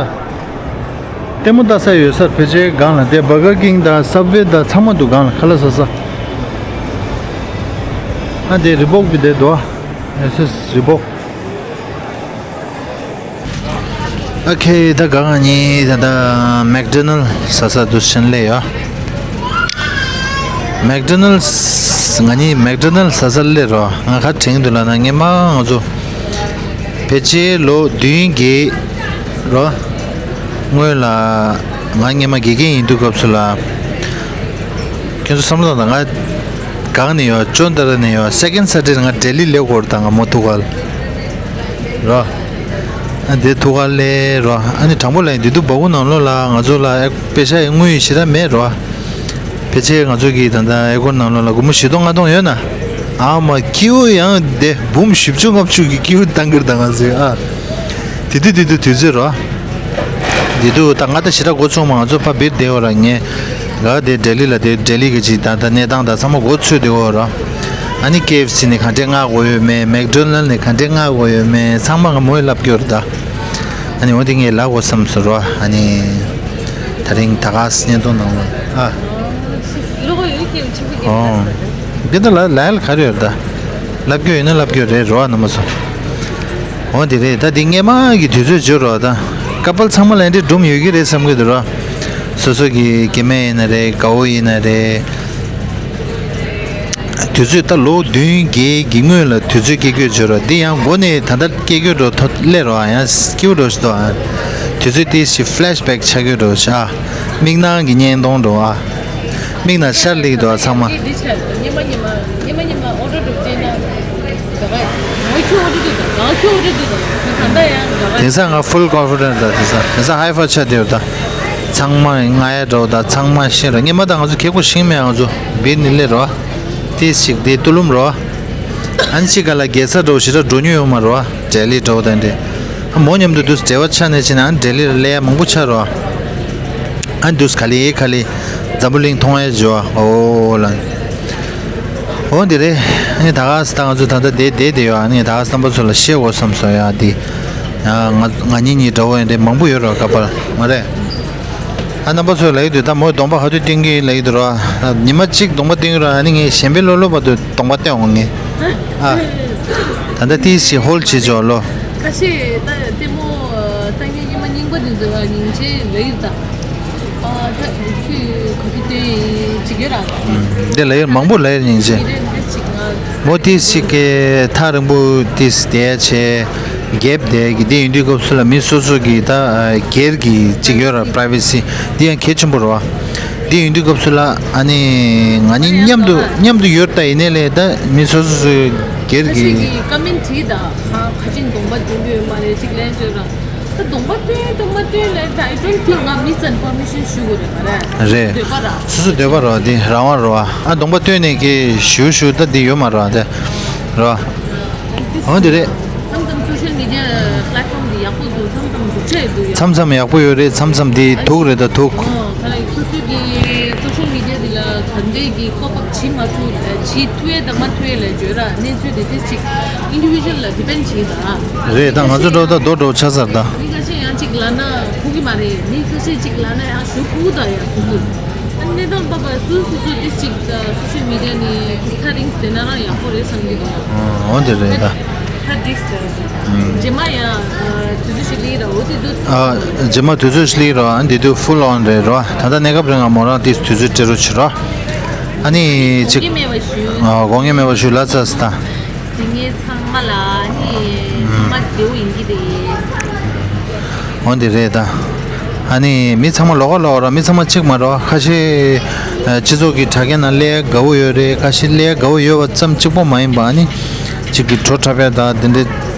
ལྟད་མོ་ལྟ་ས་ཡོད་སར་ཕལ་ཆེར་སྒང་ལ་དེ་Burger King དང་Subway དང་ཚང་མ་འདུག་སྒང་ལ་ཁ་ལག་ཟ་ས། ཨ་དེ་Reebok དེ་འདུག་ཨ་སི་Reebok ཨ་ཁེ་ད་ག་ང་གཉིས་ད་ད་McDonald ཟ་ས་འདུག་ཕྱིན་ལས་ཡོད། McDonald ང་གཉིས་McDonald ཟ་ས་སླེབས་རོ། ང་ག་དྲན་འདུག་ལབ་ན་སྔན་མ་ང་ཚོ་ཕལ་ཆེར་ལོ་བདུན་བརྒྱད་རོ། སྔོན་ལ་ང་སྔན་མ་དགེ་རྒན་ཡིན་དུས་སྐབས་སུ་ལ་ཁྱོད་ཚོ་བསམ་བློ་བཏང་ང་སྒང་ནས་ཡོད། ཅོན་ཏ་ར་ནས་ཡོད། Second Saturday ང་ལྡི་ལི་སླེབས་དགོས་རེད་ད་ང་མོ་ཐུག་ག་ལ་རོ། ཨ་འདི་ཐུག་ག་ལས་རོ། ཨ་ནི་དྲང་པོ་ལ་ཡིན་དུས་སྦ་ཁུག་ནང་ལོགས་ལ་ང་ཚོ་ལ་ཨེ་པེ་ཤ་ཡི་དངུལ་ཡི་ཞེ་དྲག་མེད་རོ། ཕལ་ཆེར་ང་ཚོ་གི་ད་ལྟ་ཨེ་ཀོར་ནང་ལོགས་ལ་སྒོར་མོ་བཞི་སྟོང་ལྔ་སྟོང་ཡོད་ན། ཨ་མ་ཀིའུ་ཡང་དེ་འབུམ་བཞི་བཅུ་ལྔ་བཅུ་གི་ཀིའུ་བཏང་གི་རེད་ད་ང་ཚོས་ཨ། དེ་དུས་དེ་དུས་དུས་ཚོད་རོ། དེ་དུས་ད་ང་ད་ཞེ་དྲག་མགོ་ཚོས་མ། ང་ཚོ་ཕ་བིར་བསྡད་ཡོད་ར་ངས། ང་དེ་ལྡི་ལི་ལ་དེ་ལྡི་ལི་གི་ཅིག་ད་ད་གནས་སྟངས་ད་ཚང་མ་མགོ་ཚོས་བསྡད་ཡོད་ར། ཨ་ནི་ཀེ་ཨེཕ་སི་ནས་ག་འདྲས་མངགས་དགོས་ཡོད་མེད། མེག་ཌོ་ནལ་ནས་ག་འདྲས་མངགས་དགོས་ཡོད་མེད་ཚང་མ་ང་མོས་ལབ་ཀྱི་ཡོད་རེད་ད། ཨ་ནི་འོ་དེ་ངས་ལབ་དགོས་བསམ་སོང་ར། ཨ་ནི་ད་རིང་ད་ག་སེ་བརྙན་ཐུང་ནང་ལ་ཨ། ལོ་ཡོད་ཀྱི་ཆུ་བུ་ཨོ། འདི་ད་ལ་ལ་ཡལ་ག་རེ་ཡོད་ད། ལབ་རྒྱུ་ཡོད་ན་ལབ་རྒྱུ་རེད་རོ་ཨ་ནི་མ་སོང་། འོ་དེ་རེད་ད། འདི་སྔས་མ་གི་དུས་ཚོད་བརྗོད་རོགས་ད། ཀ་པལ་ཚང་མ་ལ་འདི་སྒྲུང་ཡོད་ཀྱི་རེད་བསམ་གྱི་འདུག་ར། སོ་སོ་གི་སྐྱེ་དམན་ཡིན་ན་རེད། དགའ་བོ་ཡིན་ན་རེད། དུས་ཚོད་ད་ལོ་བདུན་བརྒྱད་ཀྱི་སྔོན་ལ་དུས་ཚོད་སྐྱེལ་རྒྱུ་བརྗོད་རོགས། འདི་ཡང་མགོ་ནས་ད་ལྟ་སྐྱེལ་རྒྱུ་འགྲོ་ཐོ་སླེབས་རོགས་ཨ། ཡང་སྐྱིད་པོ་འགྲོ་ཞིག་འདུག་ཨ། དུས་ཚོད་དེ་ཞིག་ཕི་ལེ་ཤི་བེག་ཆགས་རྒྱུ་འགྲོ་ཞིག་ཨ། མིག་ནང་གི་བརྙན་ཐུང་འགྲོ་ཨ། མིག་ནང་ཤར་ལིག་འདུག་ཨ་ཚང་མ། འདི་འདི་ཆགས་འདུག་ཉི་མ་ཉི་མ་ཉི་མ་ཉི་མ་ཨོ་ཌར་སྒྲུབ་རྗེས་ན། ད་ག་ང་ཁྱོད་ཨོ་ཌར་སྒྲུབ་དང་ང་ཁྱོད་ཨོ་ཌར་སྒྲུབ་དང་ཁྱོད་གང་ལྟར་ཡང་ད་ག་དེང་སང་ང་ཕུལ་ཀོན་ཕི་ཌེན་སི་ད། དེང་སང་དེང་སང་ཧའི་ཕའི་ཆགས་བསྡད་ཡོད་ད། ཚང་མ་ང་ཡ་འགྲོ་ད་ཚང་མ་ཤེས་རོ། སྔོན་མ་ད་ང་ཚོ་གད་སྐོར་ཤེས་མེད། ང་ཚོ་བིར་ནི་སླེབས་རོ། དེ་ཞིག་དེ་ཏུ་ལུམ་རོ། ཨན་ཅི་ག་ལ་རྒྱལ་ས་འགྲོ་ཞེ་དྲག་འགྲོ་མྱོང་ཡོད་མ་རོ། ལྡི་ལི་འགྲོ་དང་འདྲེ། མོ་མཉམ་དུ་དུས་འབྲེལ་བ་ཆགས་ནས་ཕྱིན་ན་ལྡི་ལི་ལ་སླེབས་ཡ་མང་པོ་ཆགས་རོ། ཨ་འདུག་ག་ལེ་ག་ལེ། འཛམ་བུ་གླིང་མཐོང་ཡས་འཇོ་བ་ཨོ་ལ། འོ་འདི་རེད། ཨ་ནི་ད་ག་ས་ད་ང་ཚོ་ད་ལྟ་བསྡད་བསྡད་དེ་ཡོད། ཨ་ནི་ད་ག་ས་རྣམ་པ་ཚོ་ལ་བཤད་དགོས་བསམ་སོང་ཡ་འདི། ཡ་ང་ང་གཉིས་གཉིས་འདྲ་བོ་ཡིན་དེ་མང་པོ་ཡོད་རོགས་ཁ་པར་མ་རེད། ཨ་རྣམ་པ་ཚོས་ལབ་ཀྱི་འདུག་ད་མོས་གདོང་པ་ག་དུས་སྟོན་གྱི་ལབ་ཀྱི་འདུག་ར། ཉི་མ་གཅིག་གདོང་པ་སྟོན་གྱི་ར། ཨ་ནི་ངས་གཞན་པའི་ལོ་ལོ་བར་དུ་གདོང་པ་སྟོན་འོང་ངས། ཨ། ད་ལྟ་ཏིས་ཞིག་ཧོལ་བྱེད་ཆོག་ལོ། ཁ་ཤས་ད་ལྟད་མོ་ལྟ་མཁན་སྙེ་མ་རྙིང་པ་འདི་ཚོ་ལ་སྙིང་རྗེ་ལབ་ཀྱི་འདུག་ཨ་ད་ཁྱོད་ག་དུས་སྟོན་ཡིན་ཅིག་ཡོད་ར། འདི་ལ་ཡོད་མང་པོ་ལ་ཡོད་སྙིང་རྗེ། འདི་རེད་འདི་ཅིག་ང་། མོ་ཏིས་ཞིག་གི་ཐག་རིང་པོ་ཏིས་བསྡད་བྱས། རྒྱབ་དེ་གི་དེ་ཡིན་དུས་སྐབས་སུ་ལ་མི་སོ་སོ་གི་ད་སྒེར་གྱི་ཅིག་ཡོད་ར་པ་རའི་ཝེ་སི་འདི་ཡང་གལ་ཆེན་པོ་རེད་བ། འདི་ཡིན་དུས་སྐབས་སུ་ལ་ཨ་ནི་ང་གཉིས་མཉམ་དུ་མཉམ་དུ་ཡོད་ད་ཡིན་ནའི་ལས་ད་མི་སོ་སོ་སོའི་སྒེར་ཁ་ཤས་གྱི་ཀི་ཀ་མེན་ཊི་བྲིས་ད་ཧ་ཁ་ཅིག་གདོང་པ་སྟོན་གྱི་ཡོད་མ་རེད་ཅིག་ལན་བརྗོད་ར། ད་གདོང་པ་སྟོན་གདོང་པ་སྟོན་ལས་ད་ཨི་ཌོན་ཐིང་ང་མི་ཚན་པར་མི་ཤན་ཞུ་དགོས་རེད་མ་རེད། རེད། འདོད་པ་ར། སོ་སོ་འདོད་པ་ར་འདི་རང་དབང་ར། ཨ་གདོང་པ་སྟོན་ནས་ཀྱི་ཞུ་ཞུ་ད་འདི་ཡོད་མ་ར་འདི་ར། འོ་འདི་རེད། མཚམས་མཚམས་སོ་ཤལ་མི་ཌི་ཡ་པ་ལེ་ཊི་ཕོམ་འདི་ཡག་པོ་འདུག་མཚམས་མཚམས་སྡུག་ཅག་འདུག་ཡ། མཚམས་མཚམས་ཡག་པོ་ཡོད་རེད། མཚམས་མཚམས་འདི་དུག་རེད་ད་དུག་ཨོ་ད་ལ་སོ་སོ་གི་སོ་ཤལ་མི་ཌི་ཡ་འདི་ལ་ག་འདྲས་ཀྱི་ཀོབ་ཨབ་བྱེད་མ་ཐུབ་བྱེད་ཐུབ་ཡས་དང་མ་ཐུབ་ཡས་ལ་བརྗོད་ར། གནས་ཚུལ་དེ་དེ་གཅིག་ཨིན་ཌི་བི་ཇུ་ཨལ་ལ་ཌི་པེན་ཌི་བྱེད་ད། རེད་ད་ང་ཚོ་འགྲོ་ད་རྡོ་འགྲོ་ཆ་ཚར་ད། མི་ཁ་ཤས་ཡང་གཅིག་ལབ་ན་ཕུག་གི་མ་རེད། མི་ཁ་ཤས་གཅིག་ལབ་ན་ཡང་ཞུ་ཕུག་ད་ཡ་སོ་སོ། ཨ་གནས་སྟངས་པ་པ་སུ་སུ་སུ་དེ་གཅིག་སོ་ཤལ་མི་ཌི་ཡ་ནས་ཁ་རིང་དེ་ན་རང་ཡག་པོ་རེད་བསམ་གི་འདུག་འོ་འདི་རེད་ད། ཁ་འགྲིག་ཟེར། རྗེས་མ་ཡང་དུས་ཚོད་ཞིག་ལི་ར་འོ་དེ་དུས། རྗེས་མ་དུས་ཚོད་ཞིག་ལི་ར་ཨ་འདི་དུས་ཕུལ་ཨོན་རེད་ར། ད་ལྟ་གནས་སྐབས་རིང་ང་མོ་རང་དེ་དུས་ཚོད་སྤྲད་རོགས་བྱེད་ར། ཨ་ནི་ཅིག་དགོངས་ངེས་མེད་པ་ཞུ། དགོངས་ངེས་མེད་པ་ཞུ་ལ་ཚ་སི་ད། སི་ངེ་ཚང་མ་ལ་ནི་ཚང་མ་བདེའུ་ཡིན་གྱི་རེད། འོ་འདི་རེད་ད། ཨ་ནི་མི་ཚང་མ་ལོགས་ཀ་ལོགས་ར། མི་ཚང་མ་གཅིག་མ་རོ། ཁ་ཤས་སྤྱི་ཚོགས་ཀྱི་དྲ་རྒྱ་ནང་སླེབས་དགའ་བོ་ཡོད་རེད། ཁ་ཤས་སླེབས་དགའ་བོ་ཡོད་པ་ཙམ་གཅིག་པོ་མ་ཡིན་པ་ཨ་ནི་གཅིག་གི་བྲོ་འཁྲབ་ཡ་ད་དེ་འདྲས་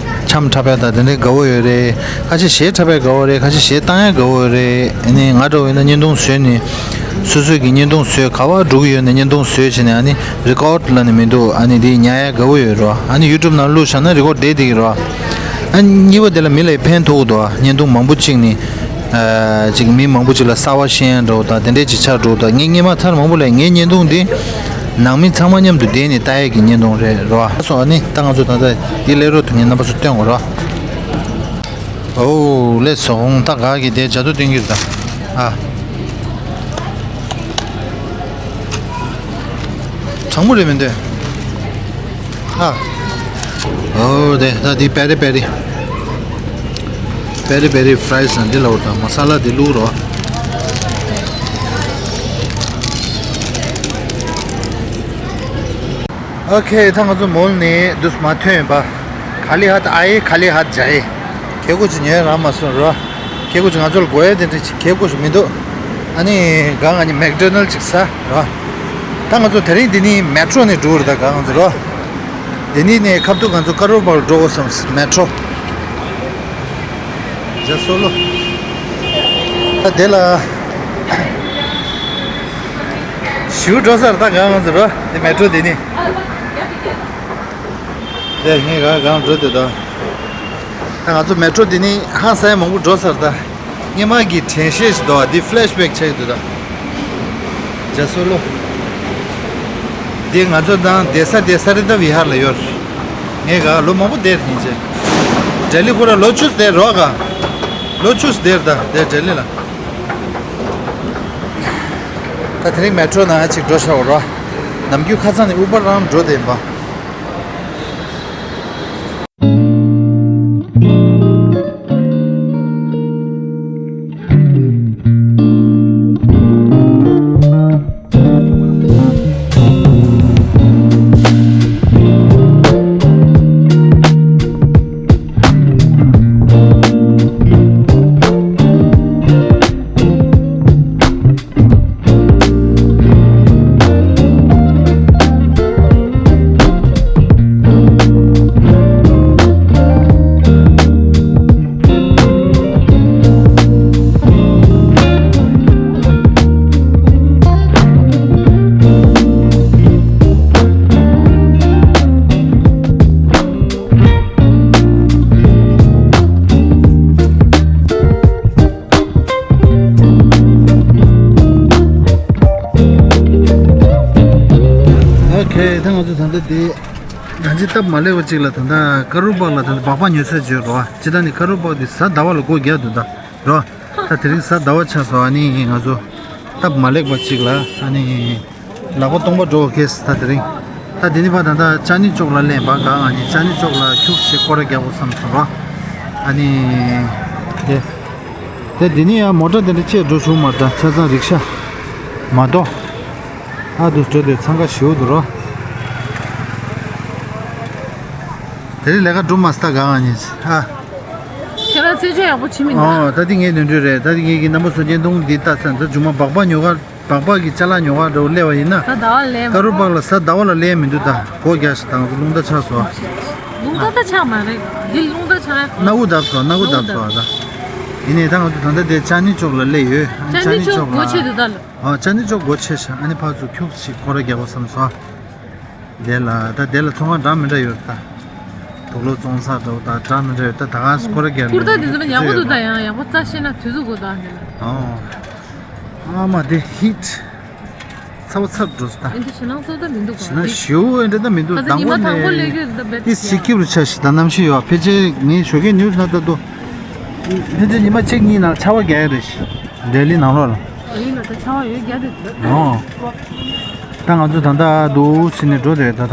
འཆམ་འཁྲབ་ཡ་ད་དེ་འདྲས་དགའ་བོ་ཡོད་རེད། ཁ་ཤས་གཞས་འཁྲབ་ཡ་དགའ་བོ་རེད། ཁ་ཤས་གཞས་བཏང་ཡ་དགའ་བོ་རེད། ཨ་ནི་ང་འདྲ་བོ་ཡིན་ན་བརྙན་ཐུང་བཟོས་ནས་སོ་སོ་གི་བརྙན་ཐུང་བཟོས་ག་བ་འགྲོ་གི་ཡོད་ན་བརྙན་ཐུང་བཟོས་བྱས་ནས་ཨ་ནི་རི་ཀོཌ་ལ་ནི་མི་འདུག་ཨ་ནི་དེ་ཉར་ཡ་དགའ་བོ་ཡོད་རོ། ཨ་ནི་ཡུ་ཊུབ་ནང་བླུགས་བཞག་ན་རི་ཀོཌ་བསྡད་བསྡད་ཀྱི་རོ། ཨ་ནི་གཉིས་པ་དེ་ལ་མི་ལ་ཕན་ཐོགས་འདུག་བརྙན་ཐུང་མང་པོ་གཅིག་ནི་ཨ་ཅིག་མི་མང་པོ་གཅིག་ལ་གསར་བ་ཤེས་ཡ་འདྲ་བོ་དང་དེ་འདྲས་ཅིག་ཆགས་འགྲོ་འདུག་ངས་སྔོན་མ་ཚར་མང་པོ་ལས་ངའི་བརྙན་ཐུང་འདི་ནང་མི་ཚང་མ་མཉམ་དུ་བསྡད་ནས་ལྟ་ཡས་ཀྱི་བརྙན་ཐུང་རེད་རོ། སོ་ཨ་ནི་ད་ང་ཚོ་ད་ལྟ་འདི་སླེབས་རོགས་ཐུག་ངས་རྣམ་པ་ཚོ་སྟོན་དགོས་རོ། ཨོ་ལེགས་སོང་། ད་ག་གི་དེ་ཇ་དུ་སྟོན་གྱི་རེད་ད། ཨ། གྲང་མོ་རེད་མི་འདོད། ཨ། ཨོ་དེ་ད་དེ་པེ་རི་པེ་རི། པེ་རི་པེ་རི་ཕ་རའི་སི་ན་འདི་ལ་འོ་ད་མ་ས་ལ་དེ་བླུགས་རོགས། ཨོ་ཁེ། ད་ང་ཚོ་མོལ་ནས་འདུག་མ་ཐོན་པ། ག་ལི་ཧད་ཨ་ཡེ་ག་ལི་ཧད་ཇ་ཡེ། ཁེ་གོ་ཅི་ཉོས་རང་མ་སོང་རོ། ཁེ་གོ་ཅི་ང་ཚོ་ལ་དགོས་ཡ་དེ་འདྲ་ཅིག་ཁེ་གོ་ཅི་མི་འདུག་ཨ་ནི་ག་ང་ནི་མེག་ཌོ་ནལ་ཅིག་ཟ་རོ། ད་ང་ཚོ་དེ་རིང་འདི་ནི་མེ་ཊྲོ་ནས་འགྲོ་རེད་ད་ག་ང་ཚོ་རོ། འདི་ནི་ནས་ཁབ་ཏུ་ང་ཚོ་ཀ་རོར་བར་འགྲོ་དགོས་བསམ་མེ་ཊྲོ། ཇ་སོ་ལོ། ད་དེ་ལ། ཞུ་འགྲོ་སར་ད་གང་ང་ཚོ་རོ། དེ་མེ་ཊྲོ་དེ་ནི། དེ་ངས་གང་གང་འགྲོ་དེ་དང་། ད་ང་ཚོ་མེ་ཊྲོ་དེ་ནི་ཧང་སང་མང་པོ་འགྲོ་སར་ད། སྔོན་མ་གི་དྲན་ཤེས་ཤིག་འདུག་བ། འདི་ཕ་ལེ་ཤི་བེག་ཆགས་ཀྱི་འདུག་ད། ཇ་སོ་ལོ། འདི་ང་ཚོ་དང་བསྡད་ས་དེ་ས་རི་ད་བི་ཧར་ལ་ཡོད། ངས་ག་ལོ་མང་པོ་བསྡད་ཡིན་ཅེ། ལྡི་ལི་ཁོ་ར་ལོ་བཅུ་བསྡད་རོགས་ག་ལོ་བཅུ་བསྡད་ད་བསྡད་ལྡི་ལི་ལ། ད་དེ་རིང་མེ་ཊྲོ་ནང་ཅིག་འགྲོ་ཤག་རོ། ནམ་རྒྱུན་ཁ་སང་ནས་ཨུ་བར་རང་འགྲོ་བསྡད་ཡིན་པ། ཨེ། ད་ང་ཚོ་ད་ལྟ་དེ་ད་ཅི་སྟབས་མ་ལེགས་པ་ཅིག་ལ་ད་ལྟ་ཀ་རུ་པག་ལ་ད་ལྟ་སྦག་སྦག་ཉོ་ས་བརྗོད་རོ། ཅི་ད་ནི་ཀ་རུ་པག་དེ་གཟའ་ཟླ་བ་ལ་སྒོ་རྒྱག་འདུག་ད་རོ། ད་དེ་རིང་གཟའ་ཟླ་བ་ཆགས་སོང་། ཨ་ནི་ང་ཚོ་སྟབས་མ་ལེགས་པ་ཅིག་ལ་ཨ་ནི་ལག་པ་སྟོང་པ་འགྲོ་གེས་ད་དེ་རིང་། ད་དེ་ནི་ཕ་ད་ད་ཅ་ནི་ཅོག་ལ་ལེན་པ་ག་ཨ་ནི་ཅ་ནི་ཅོག་ལ་ཁྱུག་ཞིག་སྐོར་ར་རྒྱག་དགོས་བསམ་སོང་རོ། ཨ་ནི་དེ་དེ་དེ་ནི་ཡང་མོ་ཊ་དེ་འདྲ་ཅེས་འགྲོ་བྱུང་མ་ད་ཆ་ཚང་རིག་ཤ་མ་གཏོགས། ཨ་དུ་འགྲོ་དེ་འཚང་ཁ་ཞེ་པོ་འདུག་རོ། དེ་རིང་ལས་ཀ་སྒྲུབ་མ་སྟ་གང་ཨ་ཉིས་ཨ། ཁྱེད་རང་རྩེད་ཆས་ཡག་པོ་བྱེད་མི་འདུག་ཨོ་ད་དེ་ངའི་ནོར་འཁྲུལ་རེད། ད་དེ་ངེད་ཀྱི་རྣམ་པ་སོ་ཅན་དུང་འདི་ལྟ་ཚ་འདི་མཇུག་མ་སྦག་སྦག་ཉོ་ག་སྦག་སྦག་གི་ཅ་ལག་ཉོ་ག་འགྲོ་སླེབས་པ་ཡིན་ན། ད་ཟླ་བ་ལས་མ་ཀ་རུ་པག་ལ་གཟའ་ཟླ་བ་ལ་སླེབས་མི་འདུག་ད་སྒོ་རྒྱག་ཤི་དང་རླུང་རྟ་ཆགས་སོ། རླུང་རྟ་ད་ཆགས་མ་རེད། འདི་རླུང་རྟ་ཆགས་ཡ། སྣ་ཁུག་བརྡབས་སོ། སྣ་ཁུག་བརྡབས་སོ་ཨ་ད། ཡིན་ནའི་ད་ང་ཚོ་ད་ལྟ་དེ་ཅ་ནི་ཅོག་ལ་སླེབས་ཡོད། ཨ་ནི་ཅ་ཅ་ནི་ནི་ཅོག་ཅོག་སྒོ་ལ་ཕྱེ་འདུག་ད་ལ། ཨ་ཅ་ནི་ཅོག་སྒོ་ཕྱེ་ཤག་ཨ་ནི་ཕར་ཚུར་ཁྱུག་ཅིག་སྐོར་ར་རྒྱག་དགོས་བསམ་སོང་། དེ་ལ་ད་དེ་ལ་ཚོང་ཁང་འདྲ་མི་འདྲ་ཡོད་ད། དུག་ལོག་བཙོང་ས་འདྲ་བོ་ད་འདྲ་མི་འདྲ་ཡོད་ད། ད་ག་སྐོར་ར་རྒྱག་ཀུར་ད་དེ་ཚོ་ཡག་པོ་འདུག་ད་ཡང་ཡག་པོ་རྩ་ཤེས་ན་དུས་ཚོད་དགོས་ད་འདི་ལ། ཨོ། ཨ་མ་དེ་ཧིཊ། ཚ་བ་ཚ་འགྲོ་ས་ད། ཨེ་འདི་ཞེ་ནང་ཚོ་ད་མི་འདུག་ག་ཞེ་ན་ཞེའུ་ཨེ་འདྲ་ད་མི་འདུག་ད་ཉི་མ་དང་པོ་ལས་ཀྱི་ད་བེད་ཏི་སི་ཀིབ་རུ་ཆ་ཞིག་ད་གནམ་གཤིས་ཡོད་ཕལ་ཆེར་ངའི་ཞོགས་ཀའི་ནིའུ་སི་ན་ད་དུ། ཕལ་ཆེར་ཉི་མ་གཅིག་གཉིས་ནང་ཆར་པ་རྒྱག་ཡ་རེད་ཤི། ལྡི་ལི་ནང་ལོགས་ལ། ཨ་ཡིན་ལ་ད་ཆར་པ་ཡོད་རྒྱག་རེད། ཨོ། ད་ང་ཚོ་ད་ལྟ་འདུག་ཕྱིན་ནས་འགྲོ་རེད་ད་ད།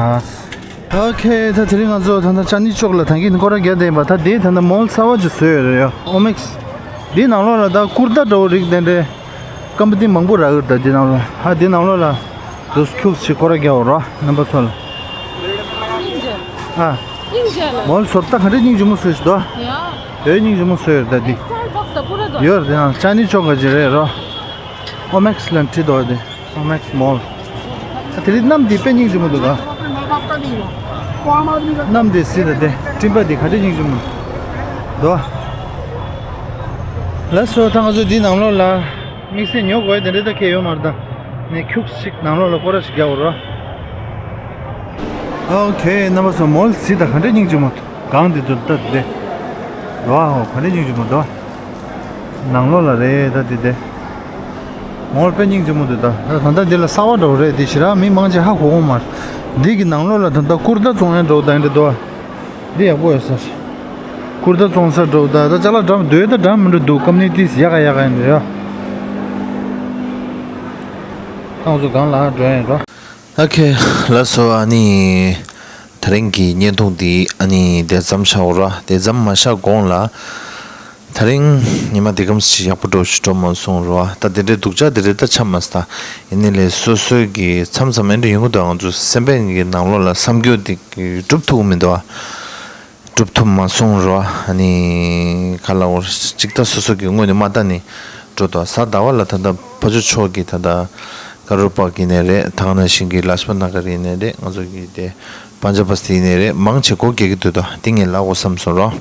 ཨོ་ཁེ། ད་དེ་རིང་ང་ཚོ་ད་ལྟ་ཅ་ནི་ཅོག་ལ་ད་གིན་སྐོར་ར་རྒྱག་བསྡད་ཡིན་པ། ད་དེ་ད་ལྟ་མོལ་གསར་པ་ཅིག་བཟོས་ཡོད་རེད་ཡ། ཨོ་མེག་སི། འདིའི་ནང་ལོགས་ལ་ད་ཀུར་ཏ་འདྲ་བོ་རིགས་དེ་འདྲའི་ཀམ་པ་ནི་མང་པོ་རག་གི་རེད་ད་འདི་ནང་ལ། ཨ་འདི་ནང་ལོགས་ལ་འདུག་ཁྱུག་ཅིག་སྐོར་ར་རྒྱག་འོ་ར་རྣམ་པ་ཚོ་ལ། ཨ་མོལ་བཟོ་ལྟ་ག་འདྲ་སྙིང་རྗེ་མོ་བཟོས་ཤིག་དོ། ཡོད་སྙིང་རྗེ་མོ་བཟོས་ཡོད་ད་འདི། ཡོད་རེད་ད་ཅ་ནི་ཅོག་ག་ཅི་རེད་ར། ཨོ་མེག་སི་ལ་འཁྲིད་དོ་དེ། ཨོ་མེག་སི་མོལ། ཨ་དེ་རིང་གནམ་འདི་དཔེ་སྙིང་རྗེ་མོ་འདུག་ག་གནམ་འདི་སྲིད་ད་དེ་སྤྲིན་པ་འདི་ག་འདྲ་སྙིང་རྗེ་མོ་འདུག་ལགས་སོ། ད་ང་ཚོ་འདི་ནང་ལོགས་ལ་དམིགས་བསལ་ཉོ་དགོས་དེ་འདྲ་ད་ཁེ་ཡོད་མ་རེད་ད། ནས་ཁྱུག་ཅིག་ནང་ལོགས་ལ་སྐོར་ར་ཞིག་རྒྱག་འོ་ར། ཨོ་ཁེ། རྣམ་པ་ཚོ་མོལ་གཟིགས་དང་ག་འདྲ་སྙིང་རྗེ་མོ་འདུག་གང་འདི་ཚོ་ལྟ་དེ། འདུག་ཨ་ཧོ་ག་འདྲ་སྙིང་རྗེ་མོ་འདུག་ནང་ལོགས་ལ་རེད་ད་དེ་དེ། མོལ་དཔེ་སྙིང་རྗེ་མོ་འདུག་ད་ད་ད་ལྟ་འདི་ལ་གསར་པ་འདྲ་བོ་རེད་དེ་ཞེ་དྲག་མི་མང་ཆེ་ཧ་གོ་གོ་མ་རེད། འདི་གི་ནང་ལོགས་ལ་ད་ད་ཀུར་ཏ་བཙོང་ཡ་འདྲ་བོ་ད་འདྲ་འདུག་ཨ། འདི་ཡག་པོ་ཡོད་ས་རེད། ཀུར་ཏ་བཙོང་ས་འདྲ་བོ་ད་ད་ཅ་ལག་འདྲ་མི་འདུག་ད་འདྲ་མི་འདྲ་འདུག་ཀམ་ནི་ཏིས་ཡག་ག་ཡག་ག་ཡིན་འདྲ་ཡ། ཏང་ཚོ་སྒང་ལ་འགྲོ་ཡ་ཡིན་རོ། ཨ་ཁེ། ལགས་སོ། ཨ་ནི་དེ་རིང་གི་བརྙན་ཐུང་འདི་ཨ་ནི་དེ་ཙམ་བྱའོ་ར། དེ་ཙམ་མ་བཞག་གོང་ལ། དེ་རིང་ཉི་མ་འདི་གམ་ཞིག་ཡག་པོ་འགྲོ་ཞིག་འགྲོ་མ་སོང་ར། ད་དེ་འདྲའི་སྡུག་ཅག་དེ་འདྲའི་ད་ཆགས་མ་སོང་། ཡིན་ནའི་ལས་སོ་སོའི་གི་མཚམས་མཚམས་ཨེ་འདྲ་ཡོང་གི་འདུག་ང་ཚོ་སེམས་པའི་གི་ནང་ལོགས་ལ་བསམ་རྒྱུ་དེ་གི་སྒྲུབ་ཐུབ་མི་འདུག་ཨ། སྒྲུབ་ཐུབ་མ་སོང་རོ། ཨ་ནི་ག་ལ་འོར་ཅིག་ད་སོ་སོ་གི་དངོས་ནས་མ་ལྟ་ནི་འགྲོ་དོ། གཟའ་ཟླ་བ་ལ་ད་ལྟ་ཕ་ཇོ་ཕྱོགས་ཀྱི་ད་ལྟ་ཀ་རོ་པག་ཡིན་ནའི་རེད། ད་ག་ནང་བཞིན་གྱི་ལ་ཤ་པ་ན་ག་རི་ཡིན་ནའི་རེད། ང་ཚོ་གི་དེ་པན་ཇ་བ་སྟི་ཡིན་ནའི་རེད། མང་ཆེ་སྒོ་རྒྱག་གི་འདུག་དོ། དེ་ངས་ལབ་དགོས་བསམ་སོང་རོ།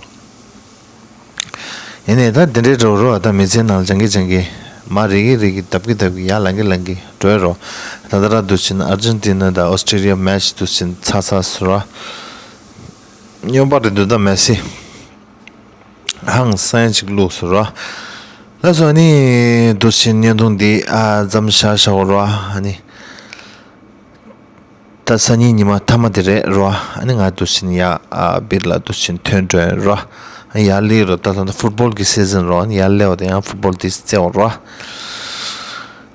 ཡིན་ནའི་ད་དེ་འདྲའི་འགྲོ་རོ། ད་མི་ཚེ་ནང་ལ་སྦྱང་གི་སྦྱང་གི་མ་རེ་གི་རེ་གི་ལྡབ་གི་ལྡབ་གི་ཡར་ལངས་གི་ལངས་གི་འགྲོ་ཡ་རོ། ད་ད་ར་འདུག་ཕྱིན་ཨར་ཇན་ཏི་ན་དང་ཨོ་སི་ཀྲི་ལི་ཡ་མེ་ཆི་འདུག་ཕྱིན་ཚ་ཚ་སོ་རོ། སྨྱོན་པ་རེད་འདུག་ད་མེ་སི། ཧང་སང་ཅིག་བླུགས་སོ་ར། ལགས་སོ། ཨ་ནི་འདུག་ཕྱིན་བརྙན་ཐུང་འདི་ཨ་མཚམས་བཞག་བཞག་ར། ཨ་ནི་ད་སང་ཉིན་ཉི་མ་མཐའ་མ་དེ་རེད་ར། ཨ་ནི་ང་འདུག་ཕྱིན་ཡ་ཨ་སྦིར་ལ་འདུག་ཕྱིན་ཐོན་འགྲོ་ཡ་ར། ཨ་ཡར་སླེབས་ར། ད་ད་ད་ཕུཊ་བོལ་གི་སི་ཟན་ར། ཨ་ནི་ཡར་སླེབས་པ་དེ་ཡང་ཕུཊ་བོལ་དེ་རྩེ་བ་ར།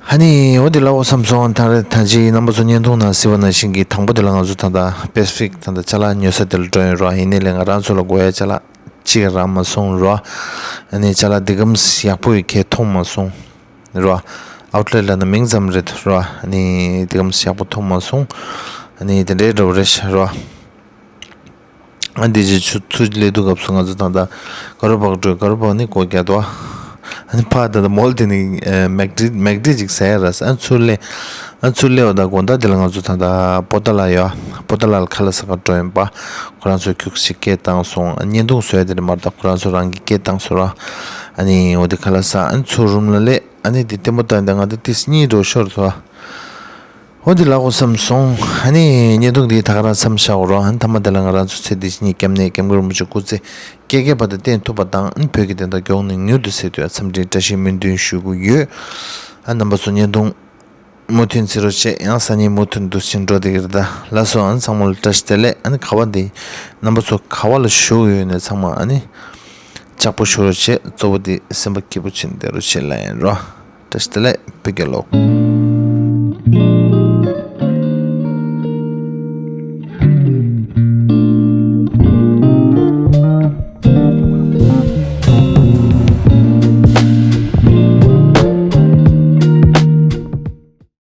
ཨ་ནི་འོ་དེ་ལ་འོ་བསམ་སོང་། ད་རེས་ད་ཅི་རྣམ་པ་ཚོ་བརྙན་ཐུང་ནང་གཟིགས་པ་ནང་བཞིན་གྱི་དང་པོ་དེ་ལ་ང་ཚོ་ད་ལྟ་པེ་སི་ཕིག་ད་ལྟ་ཅ་ལག་ཉོ་ས་དེ་ལ་འགྲོ་ཡིན་རོ། ཡིན་ནའི་ལས་ང་རང་ཚོ་ལ་དགོས་ཡ་ཅ་ལག་གཅིག་རག་མ་སོང་རོ། ཨ་ནི་ཅ་ལག་འདི་གམ་ཡག་པོ་ཡོད་ཁྱེད་མཐོང་མ་སོང་རོ། ཨའུཊ་ལེཊ་ལ་ན་མིང་ཙམ་རེད་རོ། ཨ་ནི་འདི་གམ་ཡག་པོ་མཐོང་མ་སོང་། ཨ་ནི་དེ་འདྲའི་འགྲོ་རེད་ཤག་རོ། ཨ་འདི་རྗེས་ཆུ་ཚུར་སླེབས་དུས་སྐབས་སུ་ང་ཚོ་ད་ལྟ་ཀ་རོ་པག་འགྲོ། ཀ་རོ་པག་ནི་སྒོ་བརྒྱབ་འདུག་ཨ་ནི་ཕར་ད་ལྟ་མོལ་དེ་ནི་མེག་ཌི་མེག་ཌི་ཅིག་ཟ་ཡ་ར། ཨ་ཚུར་སླེབས། ཨ་ཚུར་སླེབས་པ་ད་དགོང་དག་དེ་ལ་ང་ཚོ་ད་ལྟ་པོ་ཏ་ལ་ཡོད། པོ་ཏ་ལ་ལ་ཁ་ལག་ཟ་ག་འགྲོ་ཡིན་པ། ཁོ་རང་ཚོས་ཁྱུག་ཅིག་སྐད་བཏང་སོང་། ཨ་བརྙན་ཐུང་བཟོ་ཡ་དེ་རེད་མ་རེད་ད། ཁོ་རང་ཚོ་རང་གིས་སྐད་བཏང་སོང་ར། ཨ་ནི་འོ་དེ་ཁ་ལག་ཟ། ཨ་ནི་ཚུར་རུམ་ལ་སླེབས། ཨ་ནི་དེ་ལྟད་མོ་ལྟ་ཡིན་ད་ང་ད་ཏིས་གཉིད་འགྲོ་ཤོར་སོང་། འོ་འདི་ལབ་དགོས་བསམ་སོང་། ཨ་ནི་བརྙན་ཐུང་འདི་ད་ག་རང་མཚམས་བཞག་རོགས། ཨ་ནི་མཐའ་མ་དེ་ལ་ང་རང་ཚོ་ཚེ་འདི་ཕྱི་གཉིས་སྐྱབས་གནས་སྐྱབས་མགོན་རིན་པོ་ཆེ་སྐུ་ཚེ་བསྐལ་བརྒྱའི་བར་དུ་བརྟན་ཐུབ་པ་དང་། ཨ་ནི་བོད་ཀྱི་བདེན་མཐའ་མགྱོགས་ནས་མྱུར་དུ་གསལ་ཐུབ་ཡ་འཚམས་འདྲིའི་བཀྲ་ཤིས་སྨོན་འདུན་ཞུ་གི་ཡོད། ཨ་རྣམ་པ་ཚོ་བརྙན་ཐུང་ མུ་མཐུད་བྱེད་རོགས་བྱེད། ཡང་སང་ཉིན་མུ་མཐུད་འདུག་སེ་འགྲོ་བསྡད་ཀྱི་རེད་ད། ལགས་སོ། ཨ་ནི་ཚང་མ་ལ་བཀྲ་ཤིས་བདེ་ལེགས། ཨ་ནི་ག་བ་འདི་རྣམ་པ་ཚོ་ག་བ་ལ་བཞུགས་ཡོད་ནས་ཚང་མ་ཨ་ནི་ལྕགས་པོ་ཞུ་རོགས་བྱེད། གཙོ་བོ་འདི་སེམས་པ་སྐྱིད་པོ་བྱེད་བསྡད་རོགས་བྱེད་ལབ་ཡིན་རོ། བཀྲ་ཤིས་བདེ་ལེགས། བོད་རྒྱལ་ལོ།